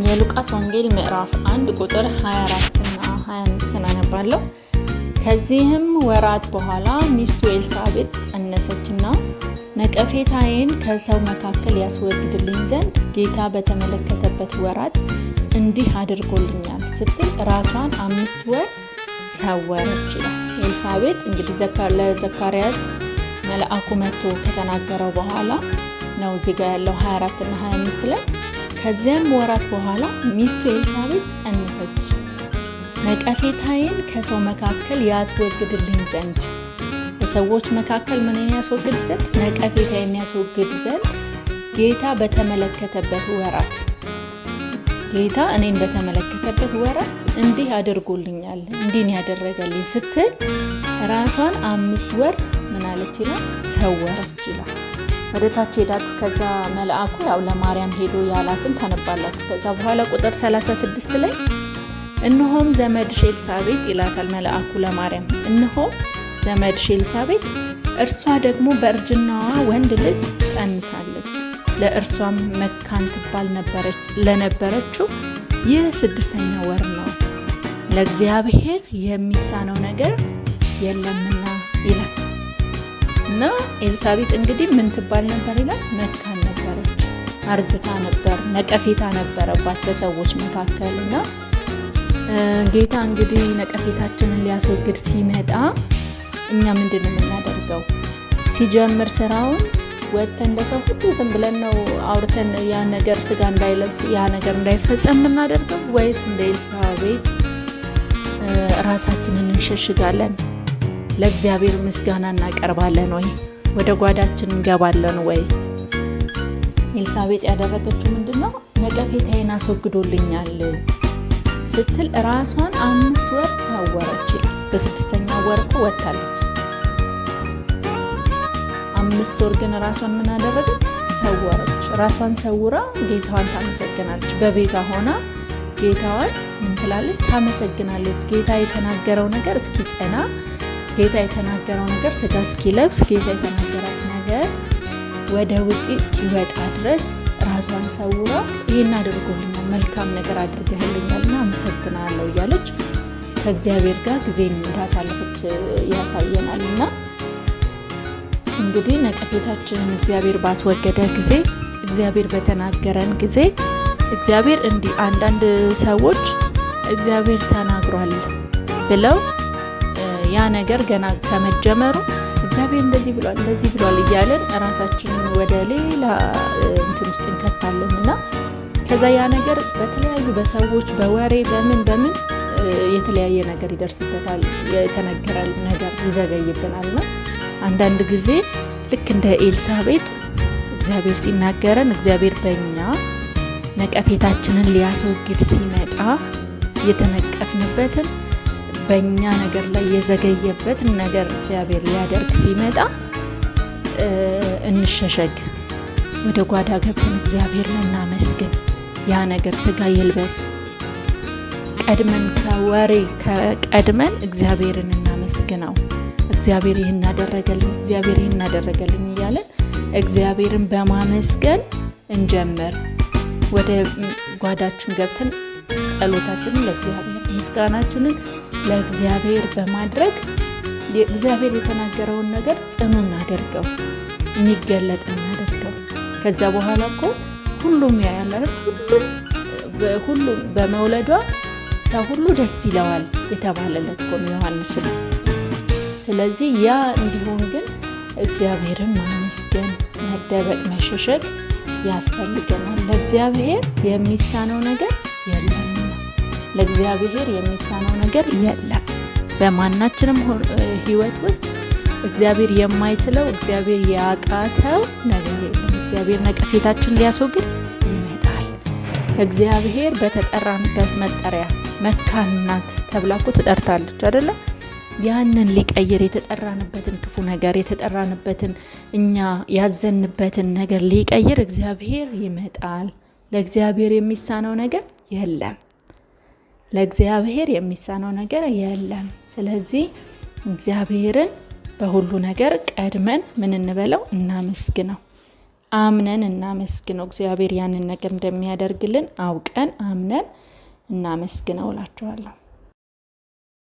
የሉቃስ ወንጌል ምዕራፍ 1 ቁጥር 24 እና 25 አነባለሁ። ከዚህም ወራት በኋላ ሚስቱ ኤልሳቤጥ ጸነሰችና ነቀፌታዬን ከሰው መካከል ያስወግድልኝ ዘንድ ጌታ በተመለከተበት ወራት እንዲህ አድርጎልኛል ስትል ራሷን 5 ወር ሰወረች ይላል። ኤልሳቤጥ እንግዲህ ለዘካርያስ መልአኩ መጥቶ ከተናገረው በኋላ ነው እዚህ ጋር ያለው 24 እና 25 ላይ። ከዚያም ወራት በኋላ ሚስቱ ኤልሳቤጥ ጸነሰች። ነቀፌታዬን ከሰው መካከል ያስወግድልኝ ዘንድ፣ በሰዎች መካከል ምን ያስወግድ ዘንድ? ነቀፌታዬን ያስወግድ ዘንድ ጌታ በተመለከተበት ወራት፣ ጌታ እኔን በተመለከተበት ወራት እንዲህ አድርጎልኛል፣ እንዲህ ነው ያደረገልኝ ስትል ራሷን 5 ወር ምን አለች ይላል? ሰወረች ይላል። ወደ ታች ሄዳችሁ ከዛ መልአኩ ያው ለማርያም ሄዶ ያላትን ታነባላችሁ። ከዛ በኋላ ቁጥር 36 ላይ እነሆም ዘመድሽ ኤልሳቤጥ ይላታል መልአኩ ለማርያም። እነሆም ዘመድሽ ኤልሳቤጥ እርሷ ደግሞ በእርጅናዋ ወንድ ልጅ ጸንሳለች፣ ለእርሷም መካን ትባል ለነበረችው ይህ 6ኛ ወር ነው፣ ለእግዚአብሔር የሚሳነው ነገር የለምና ይላል። እና ኤልሳቤጥ እንግዲህ ምን ትባል ነበር ይላል? መካን ነበረች፣ አርጅታ ነበር፣ ነቀፌታ ነበረባት በሰዎች መካከል። እና ጌታ እንግዲህ ነቀፌታችንን ሊያስወግድ ሲመጣ እኛ ምንድነው የምናደርገው? ሲጀምር ስራውን ወጥተን ለሰው ሁሉ ዝም ብለን ነው አውርተን ያ ነገር ስጋ እንዳይለብስ ያ ነገር እንዳይፈጸም የምናደርገው፣ ወይስ እንደ ኤልሳቤጥ ራሳችንን እንሸሽጋለን? ለእግዚአብሔር ምስጋና እናቀርባለን ወይ? ወደ ጓዳችን እንገባለን ወይ? ኤልሳቤጥ ያደረገችው ምንድነው? ነቀፌታዬን አስወግዶልኛል ስትል ራሷን 5 ወር ሰወረች ይላል። በ6ኛ ወር እኮ ወጥታለች። 5 ወር ግን ራሷን ምን አደረገች? ሰወረች። ራሷን ሰውራ ጌታዋን ታመሰግናለች። በቤቷ ሆና ጌታዋን ምን ትላለች? ታመሰግናለች። ጌታ የተናገረው ነገር እስኪጸና፣ ጌታ የተናገረው ነገር ስጋ እስኪለብስ፣ ጌታ የተናገራት ነገር ወደ ውጪ እስኪወጣ ድረስ ራሷን ሰውራ ይሄን አድርጎልኛል፣ መልካም ነገር አድርገህልኛልና አመሰግናለሁ እያለች ከእግዚአብሔር ጋር ጊዜን እንዳሳለፈች ያሳየናል። እና እንግዲህ ነቀፌታችንን እግዚአብሔር ባስወገደ ጊዜ፣ እግዚአብሔር በተናገረን ጊዜ፣ እግዚአብሔር እንዲህ አንዳንድ ሰዎች እግዚአብሔር ተናግሯል ብለው ያ ነገር ገና ከመጀመሩ እግዚአብሔር እንደዚህ ብሏል እንደዚህ ብሏል እያለን ራሳችንን ወደ ሌላ እንትን ውስጥ እንከታለን። እና ከዛ ያ ነገር በተለያዩ በሰዎች በወሬ በምን በምን የተለያየ ነገር ይደርስበታል፣ የተነገረ ነገር ይዘገይብናል። እና አንዳንድ ጊዜ ልክ እንደ ኤልሳቤጥ እግዚአብሔር ሲናገረን፣ እግዚአብሔር በእኛ ነቀፌታችንን ሊያስወግድ ሲመጣ፣ የተነቀፍንበትን በእኛ ነገር ላይ የዘገየበትን ነገር እግዚአብሔር ሊያደርግ ሲመጣ እንሸሸግ፣ ወደ ጓዳ ገብተን እግዚአብሔርን እናመስግን። ያ ነገር ስጋ ይልበስ። ቀድመን ከወሬ ቀድመን እግዚአብሔርን እናመስግነው። እግዚአብሔር ይህን አደረገልኝ፣ እግዚአብሔር ይህን አደረገልኝ እያለን እግዚአብሔርን በማመስገን እንጀምር። ወደ ጓዳችን ገብተን ጸሎታችንን ለእግዚአብሔር ምስጋናችንን ለእግዚአብሔር በማድረግ እግዚአብሔር የተናገረውን ነገር ጽኑ እናደርገው፣ የሚገለጥ እናደርገው። ከዛ በኋላ እኮ ሁሉም ያያል አይደል? ሁሉም በመውለዷ ሰው ሁሉ ደስ ይለዋል የተባለለት እኮ ነው ዮሐንስ ነው። ስለዚህ ያ እንዲሆን ግን እግዚአብሔርን ማመስገን፣ መደበቅ፣ መሸሸግ ያስፈልገናል። ለእግዚአብሔር የሚሳነው ነገር የለም። ለእግዚአብሔር የሚሳነው ነገር የለም። በማናችንም ህይወት ውስጥ እግዚአብሔር የማይችለው እግዚአብሔር ያቃተው ነገር የለም። እግዚአብሔር ነቀፌታችን ሊያስወግድ ይመጣል። እግዚአብሔር በተጠራንበት መጠሪያ መካን ናት ተብላ እኮ ተጠርታለች አይደለ? ያንን ሊቀይር የተጠራንበትን ክፉ ነገር የተጠራንበትን እኛ ያዘንበትን ነገር ሊቀይር እግዚአብሔር ይመጣል። ለእግዚአብሔር የሚሳነው ነገር የለም። ለእግዚአብሔር የሚሳነው ነገር የለም። ስለዚህ እግዚአብሔርን በሁሉ ነገር ቀድመን ምን እንበለው? እናመስግነው። አምነን እናመስግነው። እግዚአብሔር ያንን ነገር እንደሚያደርግልን አውቀን አምነን እናመስግነው እላችኋለሁ።